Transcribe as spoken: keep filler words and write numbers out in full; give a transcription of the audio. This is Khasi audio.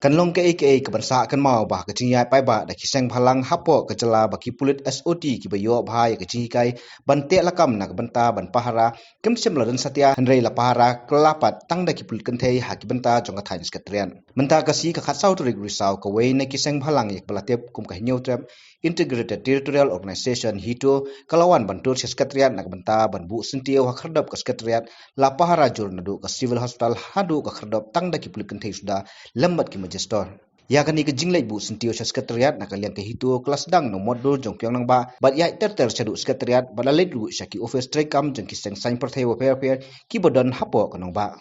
Kan long kaei kaei kaban sah kynmaw ba ka jingïaid paidbah da ki seng bhalang hapoh ka jylla ba ki pulit SOT kiba ïoh bha ïa ka jinghikai ban teh lakam na ka bynta ban pahara, kim shym la don satia, hynrei la pahara kylla pat tang da ki pulit kynthei ha ki bynta jong ka thaiñ Secretariat. Mynta ka sngi ka khatsaw tarik Risaw, kawei na ki seng bhalang ïa kaba la tip kum ka Hynñiewtrep Integrated Territorial Organization, HITO, ka la wan ban tur sha Secretariat na ka bynta ban buh syntiew ha khyrdop ka Secretariat, la pahara jur naduh ka Civil Hospital haduh ka khyrdop tang da ki pulit kynthei suda lem bad ki magistrate. Ïa kane ka jingleit buh syntiew sha Secretariat na ka liang ka HITO ka la sdang na u mot dur jong ki nongbah bad ïaid ter ter shaduh Secretariat bad la leit ruh sha ki ophis treikam jong ki seng saiñ pyrthei bapher bapher kiba don hapoh ka nongbah.